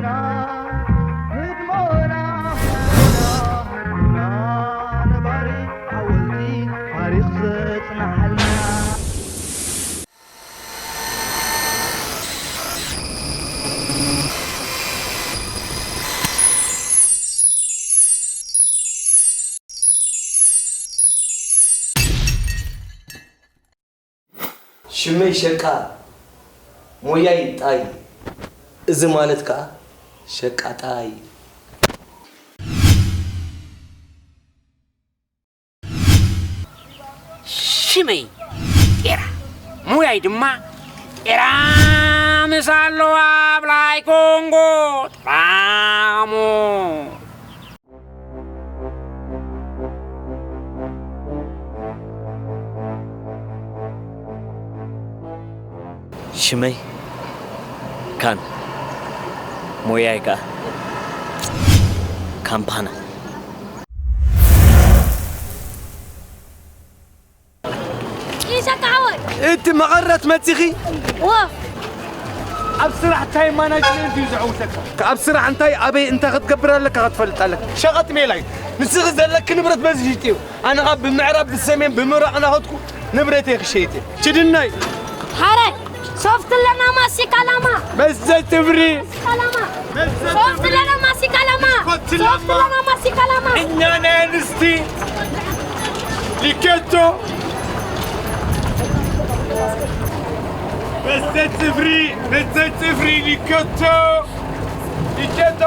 ህድሞና፣ ህድሞና፣ ህድሞና ነባሪ ሓወልቲ ታሪኽ ዘጽንሓልና። ሽመይ ሸቃ ሞያይ ጣይ፣ እዚ ማለት ከኣ ሸቃጣይ። ሽመይ ጤራ፣ ሞያይ ድማ ጤራ ምስ ኣለዋ ብላይ ኮንጎ ጥራሞ። ሽመይ ካን፣ ሞያይ ከኣ ካምፓና። ኢሰካ ሓወይ። እቲ መቐረት መጺኺ? እወ። ኣብ ስራሕ ታይም ማናጅመንት እዩ ዘዕውተካ። ኣብ ስራሕ እንታይ፣ ኣበይ፣ እንታይ ክትገብር ኣለካ ክትፈልጥ ኣለካ። ሸቐጥ ሜላ እዩ። ንስኺ ዘለኪ ንብረት በዚ ሽጢ እዩ። ኣነ ኸኣ ብምዕራብ፣ ብሰሜን፣ ብምብራቕ እናኸድኩ ንብረተይ ክሸይጥ እየ። ችድናይ። ሓራይ፣ ሶፍት ለና ማሲካ ላማ። መሰ ትብሪ። ማሲካ ላማ። ሶፍት ለና ማሲካ ላማ። ኮቲ ሶፍት ላማ። ለና ማሲካ ላማ። እኛ ናይ ኣንስቲ ሊከቶ። መሰ ትብሪ፣ መሰ ትብሪ ሊከቶ። ሊከቶ።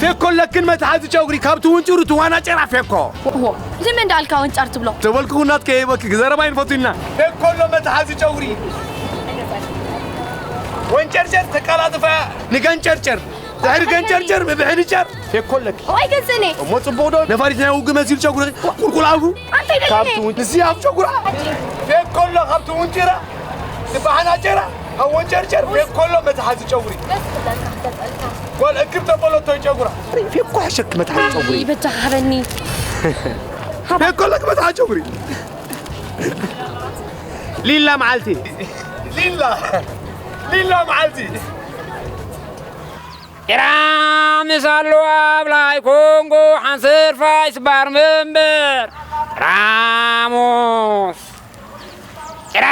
ፌኮ ኣለክን መትሓዚ ጨጉሪ፣ ካብቲ ውንጭሩ ትዋና ጨራ ፌኮ። ኦሆ፣ እዚ መን ደኣልካ ወንጫር ትብሎ? ተበልኩኹ ናትከ የበኪ፣ ክዘረባ ይንፈቱ ኢና። ፌኮ ኣሎ መትሓዚ ጨጉሪ። ወንጨርጨር ተቀላጥፋ። ንገንጨርጨር። ድሕሪ ገንጨርጨር፣ ብብሕሪ ጨር። ፌኮ ኣለኪ። ወይ ገንዘኔ። እሞ ጽቡቕ ዶ? ነፋሪት ናይ ውግእ መሲሉ ጨጉሪ ቁልቁል ኣብሩ። ኣንተ ይደልኔ። ካብቲ ውንጭ፣ እዚ ኣብ ጨጉራ። ፌኮ ኣሎ ካብቲ ውንጭራ። ትበሓና ጨራ፣ ኣብ ወንጨርጨር፣ ፌኮሎ መትሓዚ ጨጉሪ። ደስ ክብለካ፣ ክገልጸልካ። ጓል እክብ ተበለቶ ጨጉራ። ፌኮ ሕሸክ መትሓዚ ጨጉሪ። ይበጃ ሃበኒ። ፌኮሎ መትሓዚ ጨጉሪ። ሊላ መዓልቲ። ሊላ። ሊላ መዓልቲ። ዒራ ምስ ኣለዋ ኣብ ላይ ኮንጎ ሓንስር ፋይስ ባር መንበር ራሞስ። ዒራ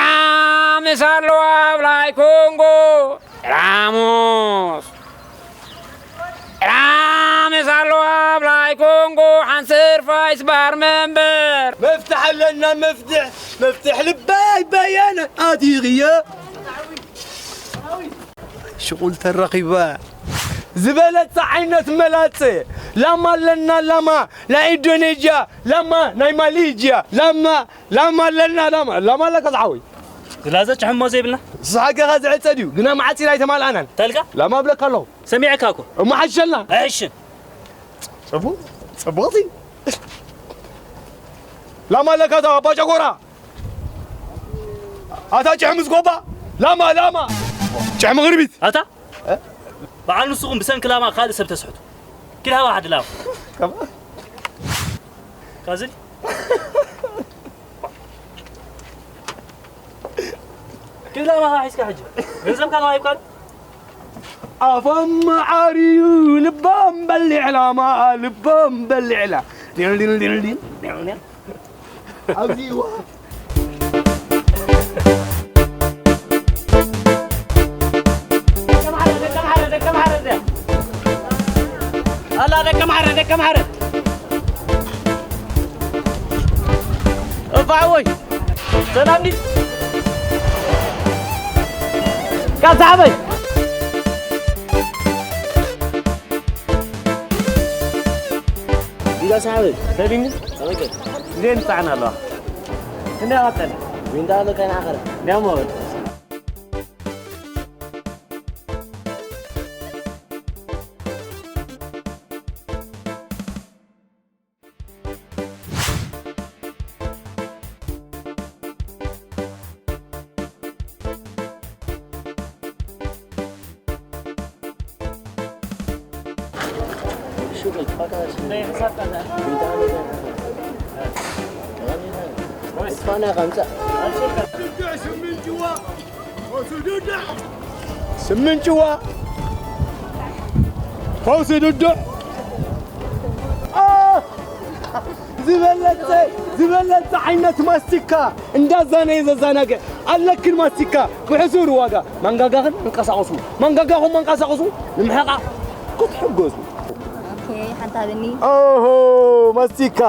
ምስ ኣለዋ ኣብ ላይ ኮንጎ ራሞስ። ዒራ ምስ ኣለዋ ኣብ ላይ ኮንጎ ሓንስር ፋይስ ባር መንበር። መፍትሕ ኣለና መፍትሕ፣ መፍትሕ ልበይ በየነ ኣቲኽዮ። ሽቁል ተረኺበ። ዝበለጸ ዓይነት መላጸ። ላማ ኣለና ላማ ናይ ኢንዶኔዥያ፣ ላማ ናይ ማሌዥያ፣ ላማ፣ ላማ ኣለና ላማ። ላማ ኣለካ ዝሓወይ። ዝላዘ ጭሕሞ ዘይብልና። ዝሓገኻ ዝዕጸ ድዩ? ግና መዓጺና ኣይተማልኣናን። ተልካ? ላማ እብለካ ኣለኹ። ሰሚዐካ እኮ። እሞ ሓሸልና። እሺ። ጽቡቕ፣ ጽቡቕቲ። ላማ ኣለካ እታ ኣባ ጨጎራ። ኣታ ጭሕሚ ዝጎባ። ላማ፣ ላማ። ጭሕሚ ክርቢት። ኣታ? እ? በዓል ንስኹም ብሰንኪ ላማ ካልእ ሰብ ተስሕቱ። ኪድ ሃባ ሓዲ ላማ። ከማ? ካዝል? ኪድ ላማ ሒዝካ ሕጂ። ገንዘብካ ከማይ ይብካሉ? ኣፎም መዓር እዩ ልቦም በሊዕ ላማ፣ ልቦም በሊዕ ላ። ዲል ዲል ዲል ዲል ዲል ዲል። ኣብዚ እዋ። ደቂ ኣምሓረ፣ ደቂ ኣምሓረ፣ ደቂ ኣምሓረ እዚኣ። ኣላ ደቂ ኣምሓረ፣ ደቂ ኣምሓረ። እባ ሓወይ። ሰላም ድዩ? ካብ ሰሓበይ። ዲጋ ሰሓበይ። ሰሊም። ኦኬ። እንዴት ጻዕና ኣለዋ? እንዴት ኣዋጠን? ዊንዳ ኣሎ ከና ኣኸረ። እንዴት ሞ? ስምንጭዋ ፈውሲ ድዱዕ ዝበለጸ ዝበለጸ ዓይነት ማስቲካ እንዳዛነየ ዘዛናገ ኣለክን ማስቲካ ብሕሱር ዋጋ ማንጋጋኽን እንቀሳቐሱ ማንጋጋኹም መንቀሳቐሱ ንምሕቓ ክትሕገዙ። ሓንታ ብኒ ኦሆ ማስቲካ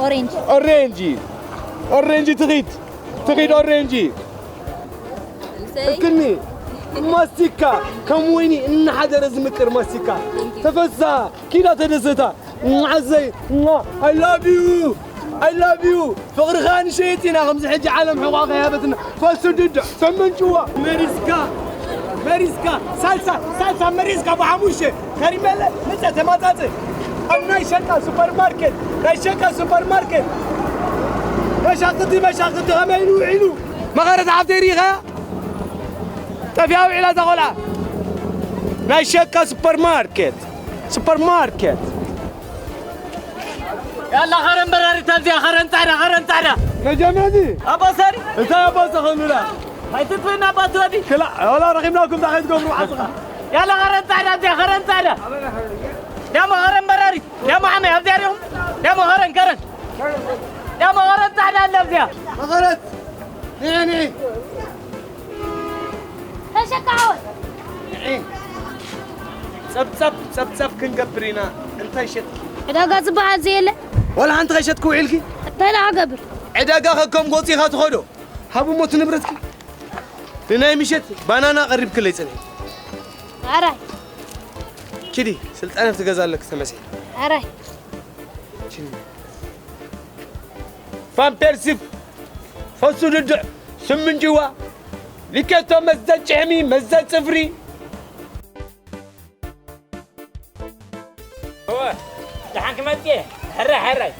ኦሬንጅ ኦሬንጂ ኦሬንጂ ትኺድ ትኺድ ኦሬንጂ እክኒ ማስቲካ ከም ወይኒ እናሓደረ ዝምቅር ማስቲካ ተፈሳ ኪዳ ተደሰታ ማዓዘይ I love you I love you ፍቕርኻ ንሸይጥ ኢና ከምዚ ሕጂ ዓለም ሕቋ ከይሃበትና ፈሱ ድድዕ ሰመንጭዋ መሪስካ መሪስካ ሳልሳ ሳልሳ መሪስካ ብሓሙሽተ ከሪመለ ምፀ ተማፃፀ ኣብ ናይ ሸቃ ሱፐርማርኬት ናይ ሸቃ ሱፐርማርኬት መሻክቲ መሻክቲ ከመይ ኢሉ ውዒሉ መቐረት ሓፍተይ ርኢኻ ጠፊኣ ውዒላ እዛ ቆልዓ ናይ ሸቃ ሱፐርማርኬት ሱፐርማርኬት ያላ ኸረን በራሪት ኣብዚኣ ኸረን ፃዕዳ ኸረን ፃዕዳ መጀመሪ ኣባሳሪ እንታይ ኣባሰኸኑላ ኣይትጥፍእና ኣባትወዲ ክላ ወላ ረኺብናኩም እንታይ ከይትገብሩ ዓስኻ ያላ ኸረን ፃዕዳ ኣብዚኣ ኸረን ፃዕዳ ዳሞ ኸረን በራሪት ዳሞ ዓመይ ኣብዚኣ ሪኹም ዳሞ ኸረን ከረን ዳሞ ኸረን ፃዕዳ ኣለ ኣብዚኣ መቐረት ንዕኒ ተሸካወ ጸብጸብ ጸብጸብ ክንገብር ኢና እንታይ ሸጥኪ ዕዳጋ ዝበሃል ዘየለ ወላ ሓንቲ ከይሸጥኪ ውዒልኪ እንታይ ደኣ ገብር ዕዳጋ ከከም ጎፂኻ ትኸዶ ሃብሞ እቲ ንብረትኪ ንናይ ምሸት ባናና ቀሪብክለይ ፅንሒ ኣራይ ኪዲ ስልጣነ ትገዛ ኣለክ ተመሲ ኣራይ ፋምፔርሲ ፈሱ ድድዕ ስምንጅዋ ሊኬቶ መዘን ጭሕሚ መዘን ፅፍሪ እወ ደሓን ክመፅእ ሕራይ ሕራይ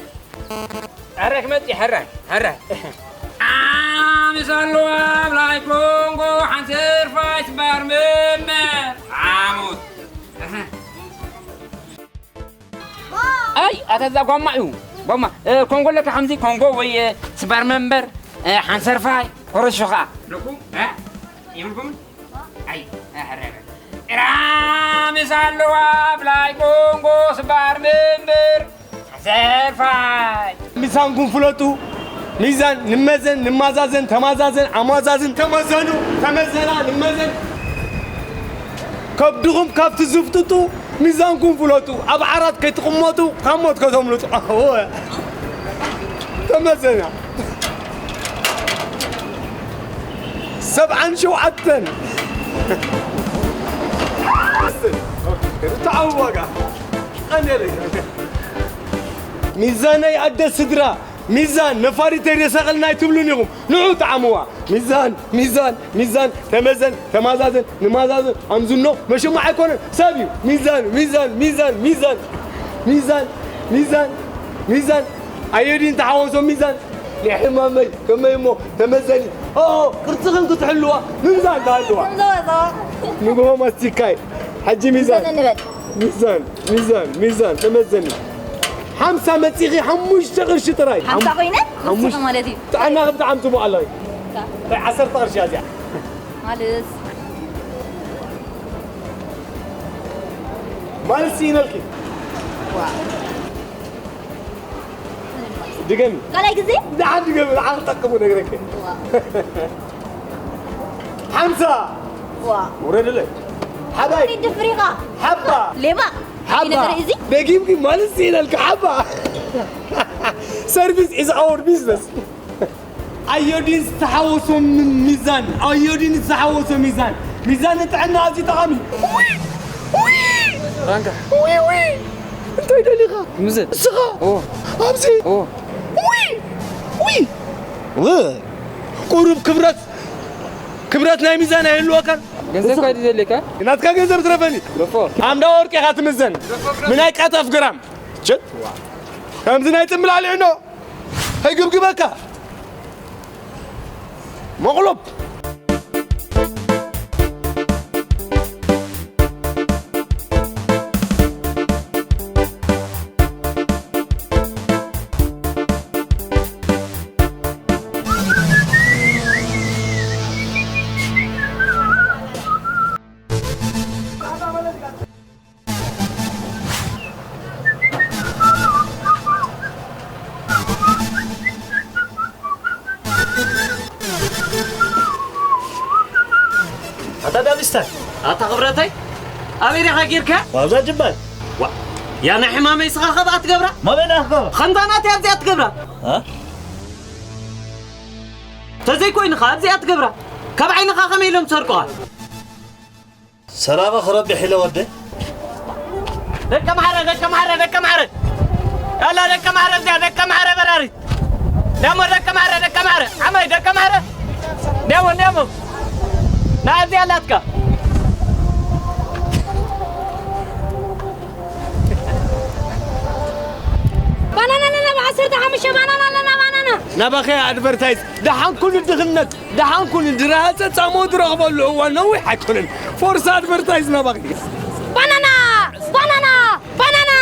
ሕራይ ክመፅእ ሕራይ ሕራይ ዓምስ ኣለዋ ብላይ ኮንጎ ሓንቲ ርፋይ ትባር ምመ ዓሙት ኣይ ኣታ እዛ ጓማ እዩ ጓማ ኮንጎ ኣለካ ከምዚ ኮንጎ ወይ ስባር መንበር ሓንሰርፋይ ኮረሾ ከዓ ኣለኩም ይብልኩም ኣይ ሕረረ ራምስ ኣለዋ ብላይ ኮንጎ ስባር መንበር ሓንሰርፋይ ሚዛንኩም ፍለጡ ሚዛን ንመዘን ንማዛዘን ተማዛዘን ኣማዛዝን ተመዘኑ ተመዘና ንመዘን ከብድኹም ካብቲ ዝፍጥጡ ሚዛንኩም ፍለጡ ኣብ ዓራት ከይትቕመጡ ካብ ሞት ከተምልጡ ተመዘና ሰብዓን ሸውዓተን ርትዓዊ ዋጋ ሚዛነይ ኣደ ስድራ ሚዛን ነፋሪተይ ደሰቐልና ኣይትብሉን ኢኹም ንዑ ጠዓምዋ ሚዛን ሚዛን ሚዛን ተመዘን ተማዛዘን ንማዛዘን ኣምዝኖ መሸማ ኣይኮነን ሰብ እዩ ሚዛን ሚዛን ሚዛን ሚዛን ሚዛን ሚዛን ሚዛን ኣዮዲን ተሓወሶ ሚዛን ንሕማመይ ከመይ እሞ ተመዘኒ ኦ ቅርፅኽን ክትሕልዋ ምምዛን ተሃልዋ ንግሆ ማስቲካይ ሕጂ ሚዛን ሚዛን ሚዛን ሚዛን ተመዘኒ ሓምሳ መፂኺ ሓሙሽተ ቅርሺ ጥራይ ሓምሳ ኮይነ ሓሙሽተ ማለት እዩ ጥዕና ብጣዕሚ ፅቡቅ ኣለኺ ዓሰርተ ቅርሺ እዚኣ ማለት ማለት ስኢነልኪ ድገሚ ካልኣይ ግዜ ደሓን ድገሚ ደሓን ክጠቅሙ ነግረኪ ሓምሳ ውረድለይ ሓባይ ድፍሪኻ ሓባ ሌባ ሓባ ነገር እዚ ደጊምኪ ማለት ስኢነልኪ ሓባ service is our business ኣዮዲን ዝተሓወሶ ሚዛን ኣዮዲን ዝተሓወሶ ሚዛን ሚዛን ንጥዕና ኣዝዩ ጠቓሚ ራንካ ዊ ዊ እንታይ ደሊኻ ምዘን እስኻ ኦ ኣብዚ ኦ ዊ ዊ ዊ ቁሩብ ክብረት ክብረት ናይ ሚዛን ኣይህልወካን ገንዘብ ካዲ ዘለካ ናትካ ገንዘብ ትረፈኒ ረፎ ኣምዳ ወርቂ ኢኻ ትምዘን ምናይ ቀጠፍ ግራም ችት ከምዚ ናይ ጽምብል ኣልዕኖ ኣይግብግበካ መቕሎብ እስተ ኣታ ክብረተይ ኣበይ ዲኻ ጌርካ? ኣብዛ ጅባይ። ዋ፣ ያ ናይ ሕማመይ ስኻ ኸብኣ ትገብራ? መበይ ዲኻ ኸብኣ? ኸምታ ናተይ ኣብዚኣ ትገብራ? እ? ተዘይኮይኑ ኸኣ ኣብዚኣ ትገብራ? ካብ ዓይንኻ ኸመይ ኢሎም ዝሰርቁኻ? ሰላመ ክረብሕ ኢለ ወደ። ደቀምሓረ፣ ደቀምሓረ፣ ደቀምሓረ። ያላ ደቀምሓረ፣ እዚኣ ደቀምሓረ በራሪ። ደሞ ደቀምሓረ፣ ደቀምሓረ። ዓማይ ደቀምሓረ። ደሞ፣ ደሞ። ና፣ እዚኣ ኣላትካ። ባናና ኣለና፣ ብዓሰርተ ሓሙሽተ ባናና ኣለና፣ ባናና። ናባኸ ኣድቨርታይዝ፣ ደሓን ኩሉ ድኽነት። ደሓን ኩን፣ ድራሃ ጸጻሞ ትረኽበሉ እዋን ነዊሕ ኣይኮነን። ፎርስ ኣድቨርታይዝ ናባኺ። ባናና! ባናና! ባናና!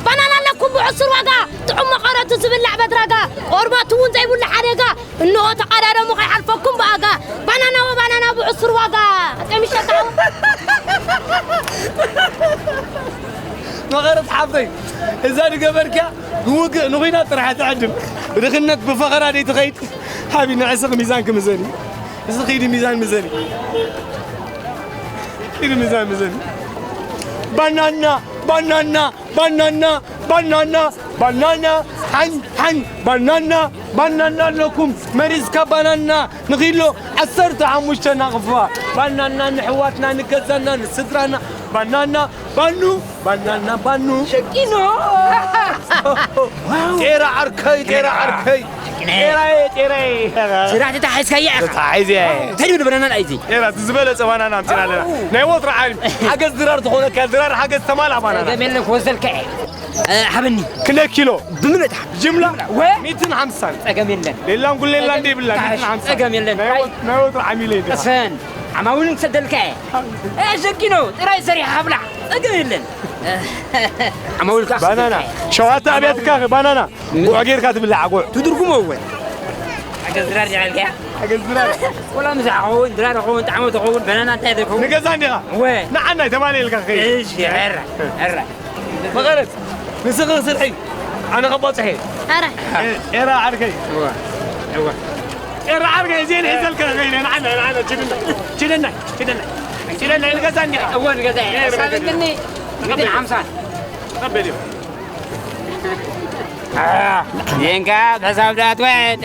ባናና ኣለኩም ብዕሱር ዋጋ፣ ጥዑም መቐረቱ ዝብላዕ በድራጋ፣ ቆርበቱ እውን ዘይብሉ ሓደጋ፣ እንሆ ተቐዳደሙ ከይሓልፈኩም ብኣጋ። ባናና ወባናና ብዕሱር ዋጋ። ቀሚሸ ተዓው። መቐረት ሓፍተይ፣ እዛ ዝገበርክያ ንውግእ ንኹናት ጥራሕ ትዕድም። ብድኽነት ብፈኸራ ደይትኸይድ። ሓቢ ንዕስኺ ሚዛንኪ ምዘኒ። እዚ ኺዲ ሚዛን ምዘኒ። ኺዲ ሚዛን ምዘኒ። ባናና፣ ባናና፣ ባናና፣ ባናና፣ ባናና፣ ሓኝ፣ ሓኝ፣ ባናና፣ ባናና ኣለኩም። መሪዝካ ባናና ንኺሎ ዓሰርተ ሓሙሽተ ናቕፋ። ባናና ንሕዋትና፣ ንገዛና፣ ንስድራና። ባናና፣ ባኑ፣ ባናና፣ ባኑ። ሸቂኖ። ጤራ ዓርከይ፣ ጤራ ዓርከይ። ጤራየ፣ ጤራየ። ስራሕ ተታሒዝካዮ ኢኻ። ተታሒዘ። እንታይ ድብል ባናና ኣይዚ? ጤራ፣ እቲ ዝበለጸ ባናና ኣምጺና ኣለና። ናይ ወትሩ ዓሊ። ሓገዝ ድራር ዝኾነካ፣ ድራር ሓገዝ ተማልኣ ባናና። ጸገም የለን፣ ክወስደልካ እየ። እ፣ ሃበኒ። ክንደይ ኪሎ? ብምልእታ። ጅምላ? ወ? ሚእትን ሓምሳን። ጸገም የለን። ሌላን ጉሌላን ጸገም፣ ደይብላ፣ ሚእትን ሓምሳን። ጸገም የለን። ናይ ወት-፣ ናይ ወትሩ ዓሚለይ ዲኻ? ቅሰን። ዓማዊል ክሰደልካ እየ። እ፣ ሸቂኖ፣ ጥራይ ሰሪሓ ብላዕ። ጸገም የለን። ዓማዊል ከዓ ባናና። ክሰደልካ እየ። ሸዋተ ኣብያትካ ባናና። ጉዕ ጌርካ ትብላዕ፣ ጉዕ። ትድርጉሞ እውን። ሓገዝ ድራር ዲኻ ኢልካያ? ሓገዝ ድራር። ወላ ምሳሕ ክኸውን፣ ድራር ክኸውን፣ ጣዕመ ትኸውን፣ በናና እንታይ ዘይከውን? ንገዛ እንዲኻ? ወ። ንዓናይ ተማሊ ኢልካ ከይድ። እሺ፣ ሕራ፣ ሕራ። መቐረት፣ ንስኺ ስርሒ፣ ኣነ ኸባፅሐ። ኣረ። ኤ-፣ ኤራ ዓርከይ። እዋ፣ እዋ። ኤራ ዓርከይ፣ እዚኤን ሒዘልካ ከይደ፣ ንዓናይ፣ ንዓናይ፣ ችድናይ፣ ችድናይ፣ ችድናይ። ችድናይ፣ ንገዛ እንዲኻ? እወ፣ ንገዛ እየ። ኤ፣ ሓሳብ ንገዛ። እንድኒ፣ ተቐበል። ሓምሳ። ተቐበል እዩ። ዜንካ ብሕሳብ ዶ ኣትወን?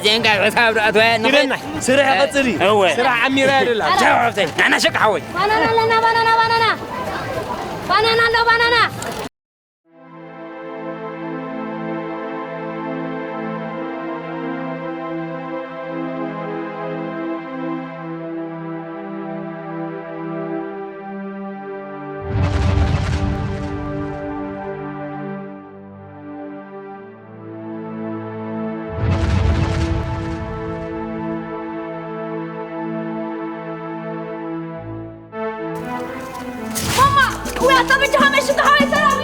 ዜንካ ብሕሳብ ዶ ኣትወን? ኪደና፣ ስራሕ ቀጽሊ። እወ። ስራሕ ዓሚራ ኣይደላ። ቻው፣ ሓፍተይ። ናና ሸቅ ሓወይ። ባናና ኣለና፣ ባናና፣ ባናና። ባናና ኣሎ፣ ባናና። ማማ፣ ወይ ኣታ በጃኻ መሽቶ ሓወይ ሰላም።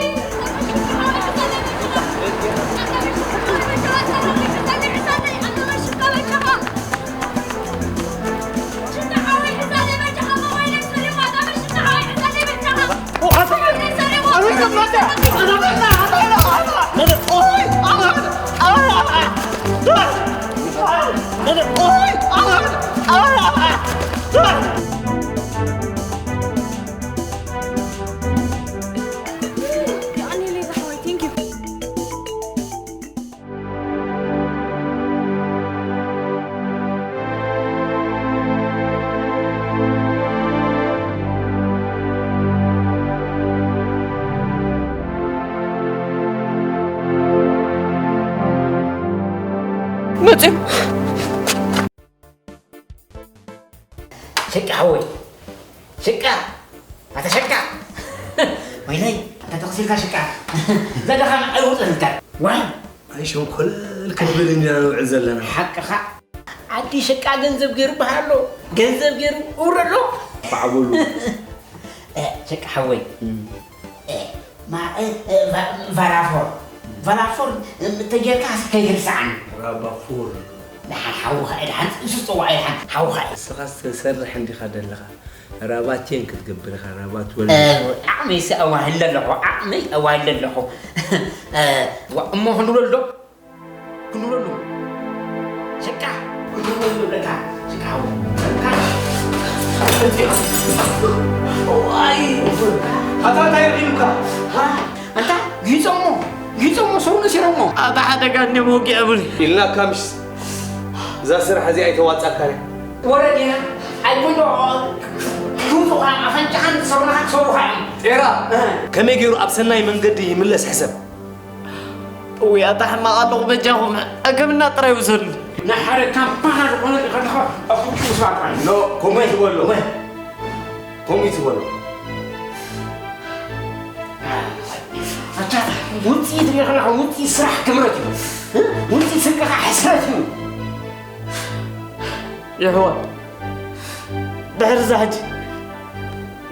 መፅዮም። ሸቃ ሓወይ፣ ሸቃ፣ ኣታ ሸቃ። ወይለይ፣ ኣታ ተቕሲልካ ሸቃ። ዘደኻ ንዓይ ውፅእ ንታ። ዋይ። ኣይ ሸንኮለል ክትብል እንዲና ንውዕል ዘለና። ሓቅኻ። ዓዲ ሸቃ ገንዘብ ገይሩ በሃሎ። ገንዘብ ገይሩ እውረሎ። ባዕበሉ። እ፣ ሸቃ ሓወይ። እም። እ፣ ማ-፣ እ፣ እ፣ ቫ-፣ ቫራፎር። ቫራፎር፣ እ፣ ተጌርካ ከይትርስዓኒ። ራባፎር። ደሓን ሓውኻ እየ፣ ደሓን እሱ ጽዋዕ እየ፣ ደሓን ሓውኻ እየ። ንስኻስ ትሰርሕ እንዲኻ ዘለኻ። ራባቴን ክትገብር ኢኻ፣ ራባት ወልድ። እ፣ ዓቕመይሲ ኣዋህለ ኣለኹ፣ ዓቕመይ ኣዋህለ ኣለኹ። እ፣ ዋ፣ እሞ ክንብሎ ኣሎ? ክንብሎ ኣሎ? ሸቃ፣ ክንብሎ ኣሎ ብለካ፣ ሸቃ ሓወይ። ሸቃ። ኣታ እንታይ ርኢሉካ? ኣንታ ጊጾሞ ጊጾሞ ሰው ነሲሮሞ ኣታ ሓደጋ እንደ መውጊዕ ብሉይ ኢልናካ ምሽ እዛ ስራሕ እዚኣ ኣይተዋጻካን እያ። ወረ ዲና ኣይኮንዶ ክውጡኻ ኣፈንጫኻን ዝሰሩኻ ክሰሩኻ እዮም። ጤራ ከመይ ገይሩ ኣብ ሰናይ መንገዲ ይምለስ ሕሰብ። እውይ ኣታ ሕማቕ ኣለኹ በጃኹም ሕክምና ጥራይ ውሰዱኒ። ንሓደ ካምፓና ዝኾነ ከለኻ ኣፍኩ ስማዕካ ኖ ኮሜንት በሎ። ኮሜንት በሎ። ኣታ ውፅኢት ሪኢኻ ውፅኢት ስራሕ ክብረት እዩ። ውፅኢት ስንቅኻ ሕስረት እዩ። ይሕዋ ድሕሪ እዛ ሕጂ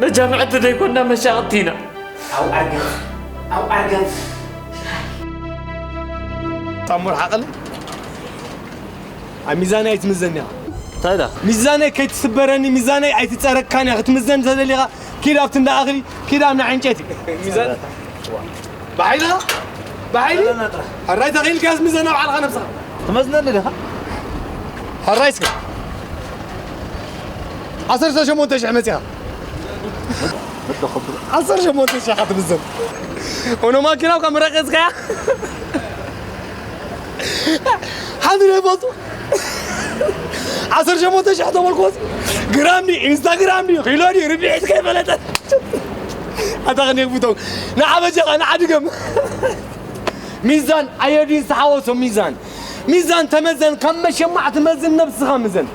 መጃምዕቲ ዘይኮና መሻቕቲ ኢና። ኣብ ኣርገት ኣብ ኣርገት ታሙር ሓቕል ኣብ ሚዛን ኣይትምዘን ኢኻ። እንታይ ዳ? ሚዛነይ ከይትስበረኒ ሚዛነይ ኣይትፀረካን እያ ክትምዘን ተደሊኻ ኪድ ኣብቲ እንዳ ኣኽሊ ኪድ ኣብ ናይ ዕንጨይቲ ሚዛን ብሓይልኻ ብሓይሊ ሕራይ ተኽኢልካስ ምዘና ባዕልኻ ነብስኻ ትመዝነኒ ዲኻ? ሕራይ እስከ ዓሰርተ ሸሞንተ ሽሕ መፂኻ ዓሰርተ ሸሞንተ ሽሕ ኢኻ ትምዘን ሆኖ ማኪና ካብ መረቀፅካያ ሓንቲ ናይ ፎቶ ዓሰርተ ሸሞንተ ሽሕ ተመልኮት ግራም ድዩ ኢንስታግራም ድዩ ኪሎ ድዩ ርብዒት ከይፈለጠ ኣታ ክንደይ ክፍቶ ንዓ በጃኻ ንዓ ድገም ሚዛን ኣየድዩ ዝተሓወሶ ሚዛን ሚዛን ተመዘን ካብ መሸማዕ ትመዝን ነብስኻ ምዘን